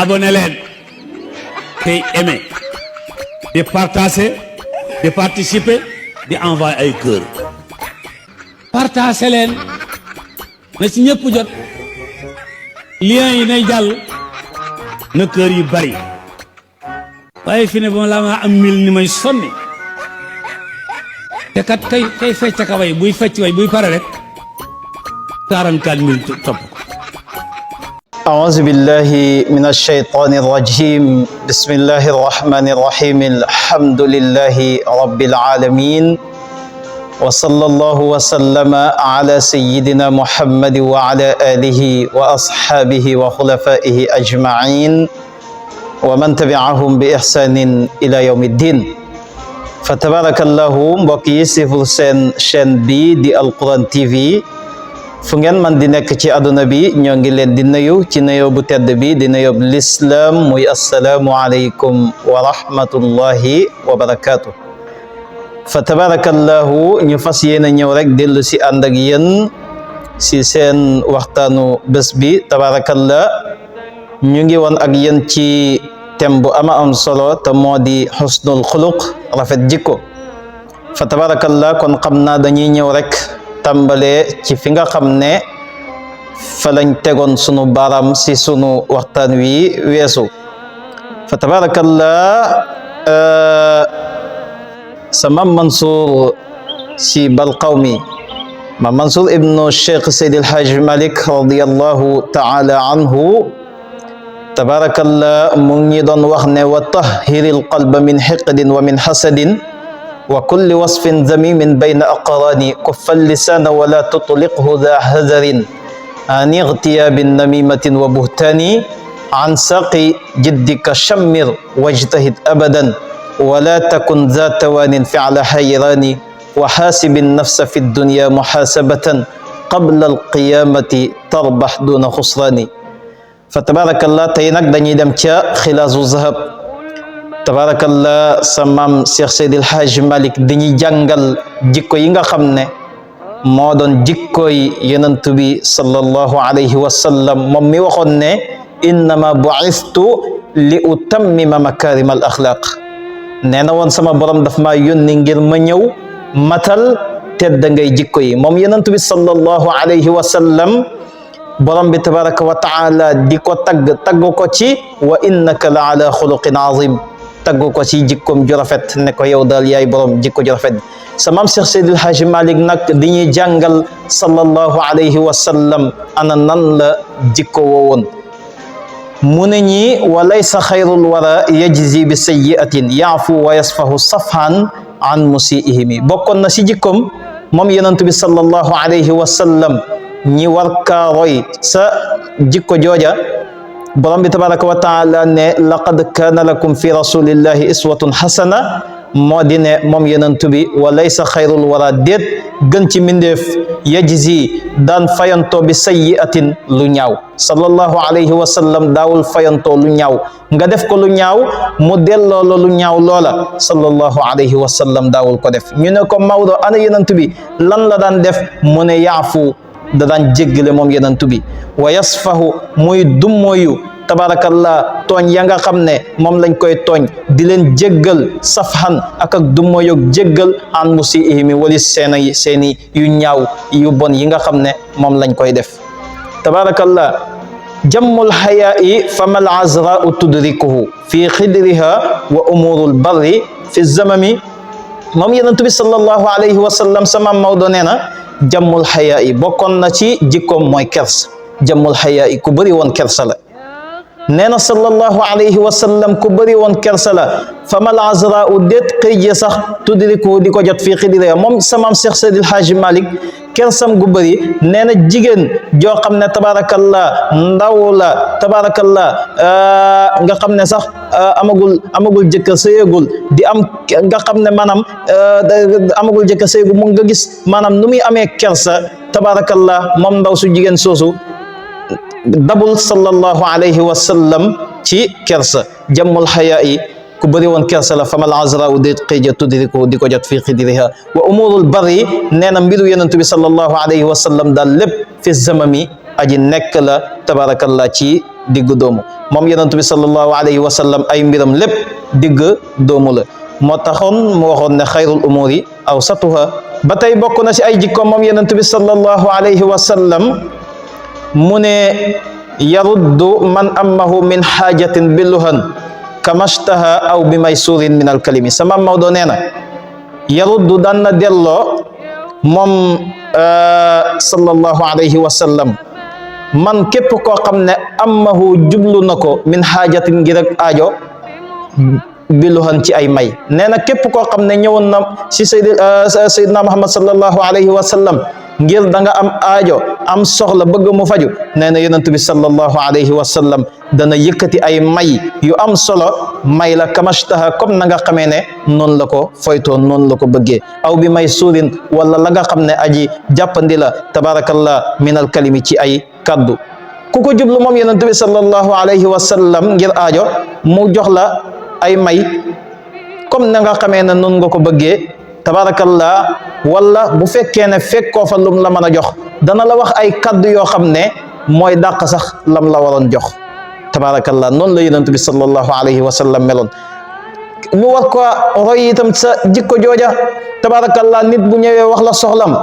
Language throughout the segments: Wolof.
abonné leen tey aimé di partager di participer di envoyer ay cœur partager leen na ci ñëpp jot lien yi nay jàll na kër yu bari waaye fi ne ba la nga am 1000 ni may sonni te kat kay fecc ka way buy fecc way buy pare rek 44 000 topp ko. أعوذ بالله من الشيطان الرجيم بسم الله الرحمن الرحيم الحمد لله رب العالمين وصلى الله وسلم على سيدنا محمد وعلى آله وأصحابه وخلفائه أجمعين ومن تبعهم بإحسان إلى يوم الدين فتبارك الله mbokk sifur seen chaîne bi di Alquran TV fu ngeen man di nekk ci àdduna bi ñoo ngi leen di nuyu ci nuyoo bu tedd bi di nuyoo lislaam muy assalaamu aleykum wa rahmatullahi wa barakaatu fa tabarakallahu ñu fas yéene ñëw rek dellu si ànd ak yéen si seen waxtaanu bés bi tabarakallah ñu ngi woon ak yéen ci thème bu ama am solo te moo di xusnul xuluq rafet jikko fa tabarakallah kon xam naa dañuy ñëw rek tàmbale ci fi nga xam ne fa lañ tegoon sunu baram si sunu waxtaan wi weesu fa tabarakallah sa Mam Mansour si Balqawmi Mam Mansour ibnu Cheikh Seydi El Hadj Malick radiyallahu ta'ala anhu tabarakallah mu ngi doon wax ne wa tahhiril qalba min hiqdin wa min hasadin wa kulli wasfin zamimin bayna aqrani kuffa lisana wala tutliqhu dha hadarin an ightiyabin namimatin wa buhtani an saqi jiddika shammir wajtahid abadan wala takun dha tawanin fi'la hayrani wa hasibin nafsa fi dunya muhasabatan qabla alqiyamati tarbah duna khusrani fa tabarakallah tey nag dañuy dem ca xilaasu zahab tabarakallah sa maam Cheikh Seydi El Hadj Malick dañuy jàngal jikko yi nga xam ne moo doon jikkoy yonent bi sallallahu alayhi wa sallam moom mi waxoon ne innama bu'istu li utammima makarim al axlaq nee na woon sama borom daf maa yónni ngir ma ñëw matal tedd ngay jikko yi moom yonent bi sallallahu alayhi wa sallam borom bi tabaraka wa taala di ko tagg ko ci wa innaka la ala xuluqin azim tagg ko ci jikkoom ju rafet ne ko yow daal yaay borom jikko ju rafet sa maam Cheikh Seydi El Hadj Malick nag dañuy jàngal sallallahu alayhi wa sallam ana nan la jikko woowoon mu ne ñi wa laysa xayrul wara yajzi bi sayyi'atin yaafu wa yasfahu safhan an musiihimi bokkoon na si jikkoom moom yonent bi sallallahu alayhi wa sallam ñi war kaa roy sa jikko jooja borom bi tabaraka wa taala ne laqad kaana lakum fi rasulillahi iswatun hasana moo di ne moom yonent bi wa laysa xayrul wara déet gën ci mindeef yajzi daan fayantoo bi sayyi'atin lu ñaaw sallallahu alayhi wa sallam daawul fayantoo lu ñaaw nga def ko lu ñaaw mu delloo la lu ñaaw loola sallallahu alayhi wa sallam daawul ko def ñu ne ko Maodo ana yonent bi lan la daan def mu ne yaafu da daan jéggale moom yonent bi wa yasfahu muy dummooyu tabarakallah tooñ ya nga xam ne moom lañ koy tooñ di leen jéggal safhan ak dummooyoog jéggal an musiihimi walis seeni yu ñaaw yu bon yi nga xam ne moom lañ koy def tabarakallah jammul hayaa'i famal azra'u tudrikuhu fi xidriha wa umurul barri fi zamami moom yonent bi sallallahu alayhi wa sallam sama Maodo nee na jammul xayaa yi bokkoon na ci jikkoom mooy kers jammul xayaa yi ku bëri woon kersa la nee na sallallahu alayhi wa sallam ku bëri woon kersa la famal azra u déet xëy je sax tudriku di ko jot fii xidire moom samaam Cheikh Seydi El Hadj Malick kersam gu bëri nee na jigéen joo xam ne tabarakallah ndaw la tabarakallah nga xam ne sax amagul jëkkër sëyegul di am nga xam ne maanaam amagul jëkkër sëyegul mu nga gis maanaam nu muy amee kersa tabarakallah moom ndaw su jigéen soosu dabul sallallahu alayhi wa sallam ci kersa jammul xayaa yi ku bëri woon kersa la famal azra u déet xëy ja tudriku di ko jot fii xidriha wa umurul bari nee na mbiru yonent bi sallallahu alayhi wa sallam daal lépp fi zamami aji nekk la tabarakallah ci diggu doomu moom yonent bi sallallahu alayhi wa sallam ay mbiram lépp digg doomu la moo taxoon mu waxoon ne xayrul umuri awsatuha ba tey bokk na ci ay jikkoom moom yonent bi sallallahu alayhi wa sallam mu ne yaruddu man ammahu min xaajatin billuhan kamashtaha aw bi maysurin min alkalimi sama Maodo nee na yaruddu daan na delloo moom sallallahu alayhi wa sallam man képp koo xam ne ammahu jublu na ko min xaajatin ngir ak aajo biluhan ci ay may nee na képp koo xam ne ñëwoon na si sayyidina Muhammad sallallahu alayhi wa sallam ngir da nga am aajo am soxla bëgg mu faju nee na yonent bi sallallahu alayhi wa sallam dana yëkkati ay may yu am solo may la kamashtaha comme na nga xamee ne noonu la ko foytoon noonu la ko bëggee aw bi may suurin wala la nga xam ne aji jàppandi la tabarakallah min al kalimi ci ay kaddu ku ko jublu moom yonent bi sallallahu alayhi wa sallam ngir aajo mu jox la ay may comme na nga xamee ne noonu nga ko bëggee tabarakallah wala bu fekkee ne fekkoo fa lum la mën a jox dana la wax ay kaddu yoo xam ne mooy dàq sax lam la waroon jox tabarakallah noonu la yonent bi sallallahu alayhi wa sallam meloon ñu war ko roy itam sa jikko jooja tabarakallah nit bu ñëwee wax la soxlam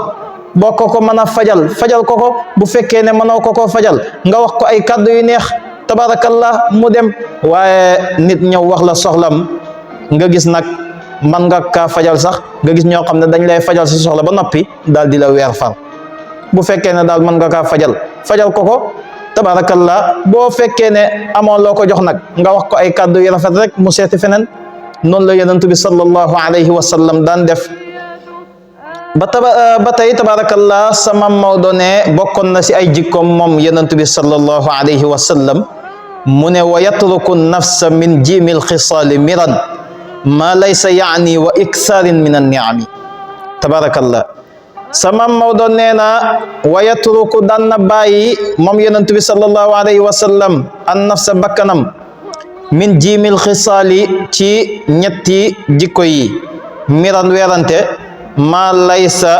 boo ko mën a fajal ko bu fekkee ne mënoo ko fajal nga wax ko ay kaddu yu neex tabarakallah mu dem waaye nit ñëw wax la soxlam nga gis nag man nga kaa fajal sax nga gis ñoo xam ne dañ lay fajal sa soxla ba noppi daal di la weer far bu fekkee ne daal mën nga kaa fajal ko tabarakallah boo fekkee ne amoon loo ko jox nag nga wax ko ay kàddu yu rafet rek mu seeti feneen noonu la yonent bi sallallahu alayhi wa sallam daan def ba tey tabarakallah sama Maodo ne bokkoon na si ay jikkoom moom yonent bi sallallahu alayhi wa sallam mu ne wa yatruku nafsa min jimil xisaali miran ma laysa yaani wa iksaarin min anniami tabarakallah sama Maodo nee na wa yatruku daan na bàyyi moom yonent bi sallallahu alayhi wa sallam an nafsa bakkanam min jimil xisaali ci ñetti jikko yi miran weerante ma laysa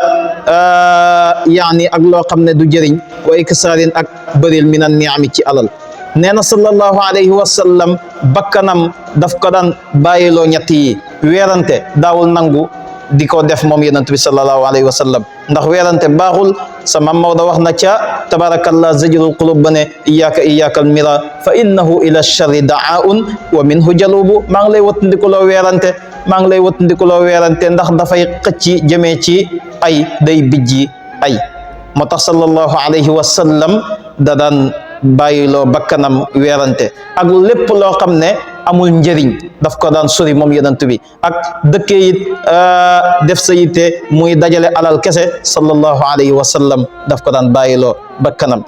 yaani ak loo xam ne du jëriñ wa iksaarin ak bëril min anniami ci alal nee na sallallahu alayhi wa sallam bakkanam daf ko daan bàyyiloo ñett yi weerante daawul nangu di ko def moom yonent bi sallallahu alayhi wa sallam ndax weerante baaxul sama Maodo wax na ca tabarakallah zajrul qulub ba ne iyyaka al mira fa innahu ila charri da'aun wa minhu jalubu maa ngi lay wattandikuloo weerante ndax dafay xëcc jëmee ci ay day bijji ay moo tax sallallahu alayhi wa sallam da daan bàyyiloo bakkanam weerante ak lépp loo xam ne amul njëriñ daf ko daan sori moom yonent bi ak dëkkee it def sa yitte muy dajale alal kese sallallahu alayhi wa sallam daf ko daan bàyyiloo bakkanam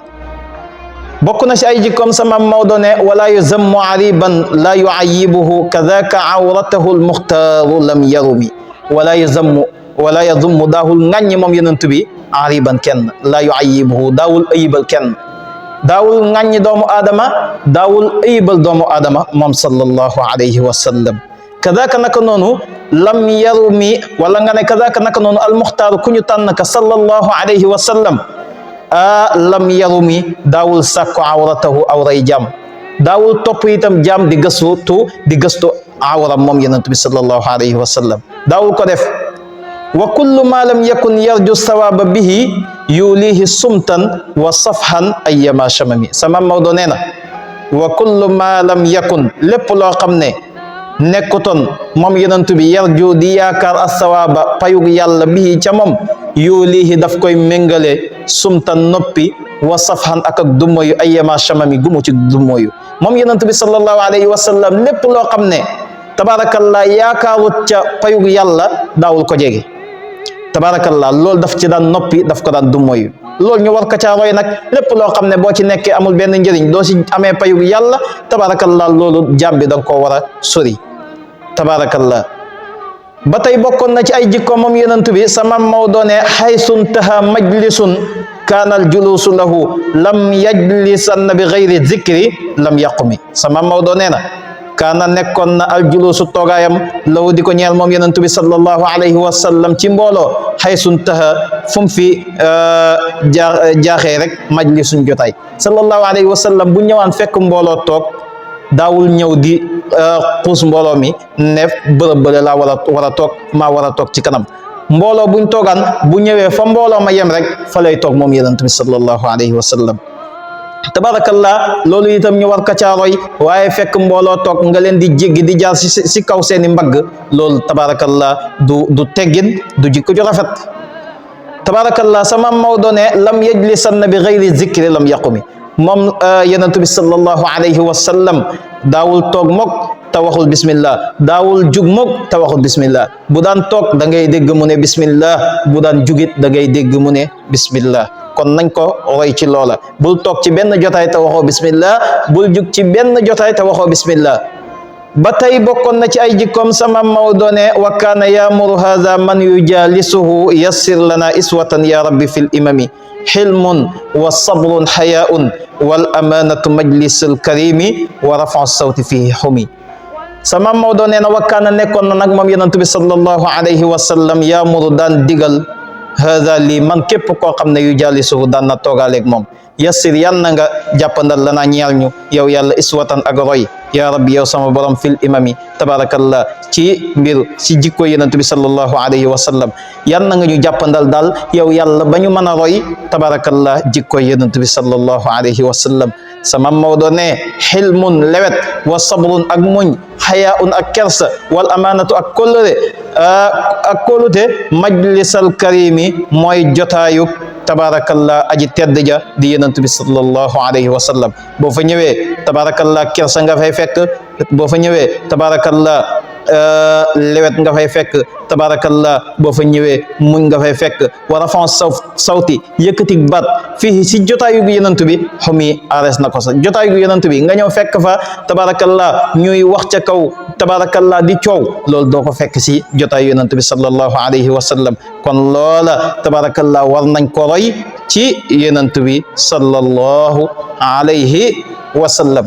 bokk na ci ay jikkoom sama Maodo ne wala yuzammu ariban la yuayibuhu kadaka awratahu almuxtaaru lam yarumi wala yazummu daawul ŋàññi moom yonent bi ariban kenn la yuayibuhu daawul ayibal kenn daawul ŋàññi doomu aadama daawul ayibal doomu aadama moom sallallahu alayhi wa sallam kadaka naka noonu lam yarumi wala nga ne kadaka naka noonu almuxtaaru ku ñu tànn ka sallallahu alayhi wa sallam lam yarumi daawul sàkku awratahu awray jaam daawul topp itam jaam di gëstu awram moom yonent bi sallallahu alayhi wa sallam daawul ko def wa kullu ma lam yakun yarju sawaba bihi yulihi sumtan wa safhan ayyama shamami sama Maodo nee na wa kullu ma lam yakun lépp loo xam ne nekkutoon moom yonent bi yarju di yaakaar as-sawaba payug yàlla bihi ca moom yulihi daf koy méngale sumtan noppi wa safhan ak dummoyu ayyama shamami gumu ci dummoyu moom yonent bi sallallahu alayhi wa sallam lépp loo xam ne tabarakallah yaakaarut ca payug yàlla daawul ko jege tabarakallah loolu daf ci daan noppi daf ko daan dummoyu loolu ñu war ko caa roy nag lépp loo xam ne boo ci nekkee amul benn njëriñ doo ci amee payug yàlla tabarakallah loolu jaam bi da nga koo war a sori tabarakallah ba tey bokkoon na ci ay jikko moom yonent bi sama Maodo ne xaysun taha majlisun kaanal julusu lahu lam yajlisan bi gayri zikri lam yaqumi sama Maodo nee na kaana nekkoon na aljulusu toogaayam law di ko ñeel moom yonent bi sallallahu alayhi wa sallam ci mbooloo xaysun taha fu mu fi jaaxee rek majlisuñ jotaay sallallahu alayhi wa sallam bu ñëwaan fekk mbooloo toog daawul ñëw di xuus mbooloo mi ne bërëb bële laa war a toog maa war a toog ci kanam mbooloo buñ toogaan bu ñëwee fa mbooloo ma yem rek fa lay toog moom yonent bi sallallahu alayhi wa sallam tabarakallah loolu itam ñu war ka caaroy waaye fekk mbooloo toog nga leen di jéggi di jaar si kaw seeni mbagg loolu tabarakallah du teggin du jikko ju rafet tabarakallah sama Maodo ne lam yajlisanna bi gayri zikri lam yaqumi moom yonent bi sallallahu alayhi wa sallam daawul toog mok te waxul bismillah daawul jug mok te waxul bismillah bu daan toog da ngay dégg mu ne bismillah bu daan jugit da ngay dégg mu ne bismillah kon nañ ko roy ci loola bul toog ci benn jotaay te waxoo bismillah bul jug ci benn jotaay te waxoo bismillah ba tey bokkoon na ci ay jikkoom sama Maodo ne wa kaana yaamuru hadha man yujalisuhu yassir lana iswatan ya rabbi fil imami xilmun wa sabrun xayaun wal amanatu majlisul karimi wa rafu sawti fihi xumi sama Maodo nee na wa kaana nekkoon na nag moom yonent bi sallallahu alayhi wa sallam yaamuru daan digal hada lii man képp koo xam ne yu jaalisuhu daan na toogaaleeg moom yassir yal na nga jàppandal la naa ñeel ñu yow yàlla iswatan ak roy ya rabbi yow sama borom fil imami tabarakallah ci mbir ci jikko yonent bi sallallahu alayhi wa sallam yal na nga ñu jàppandal daal yow yàlla ba ñu mën a roy tabarakallah jikko yonent bi sallallahu alayhi wa sallam sama Maodo ne xilmun lewet wa sabrun ak muñ xayaun ak kersa wal amaanatu ak kóllëre ak kóolute majlisal karimi mooy jotaayu tabarakallah aji tedd ja di yonent bi sallallahu alayhi wa sallam boo fa ñëwee tabarakallah kersa nga fay fekk boo fa ñëwee tabarakallah lewet nga fay fekk tabarakallah boo fa ñëwee muñ nga fay fekk wa rafan sawti yëkkatig baat fii si jotaayu gu yonent bi xumi ares na ko sa jotaayu gu yonent bi nga ñëw fekk fa tabarakallah ñuy wax ca kaw tabarakallah di coow loolu doo ko fekk si jotaayu yonent bi sallallahu alayhi wa sallam kon loola tabarakallah war nañ ko roy ci yonent bi sallallahu alayhi wa sallam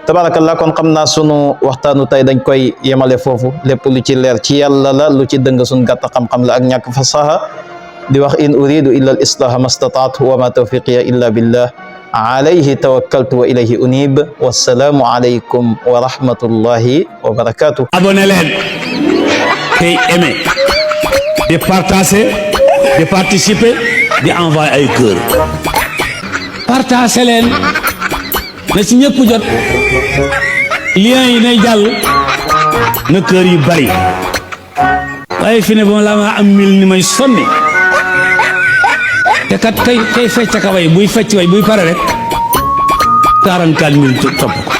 tabarakallah kon xam naa sunu waxtaanu tey dañ koy yemale foofu lépp lu ci leer ci yàlla la lu ci dëng sun gàtt xam-xam la ak ñàkk fasaha di wax in uridu illa al islaha mastataatu wa ma tawfiqiya illa billah alayhi tawakkaltu wa ilayhi unib wassalaamu alaykum wa rahmatullahi wa barakatuh abonné leen tey aimé di partager di participer di envoyer ay cœur partager leen na ci ñëpp jot lien yi nay jàll na kër yi bari waaye fi ne ba la ma am mil ni may sonni te kat kay fecc ka way buy fecc way buy pare rek 44 000 topp ko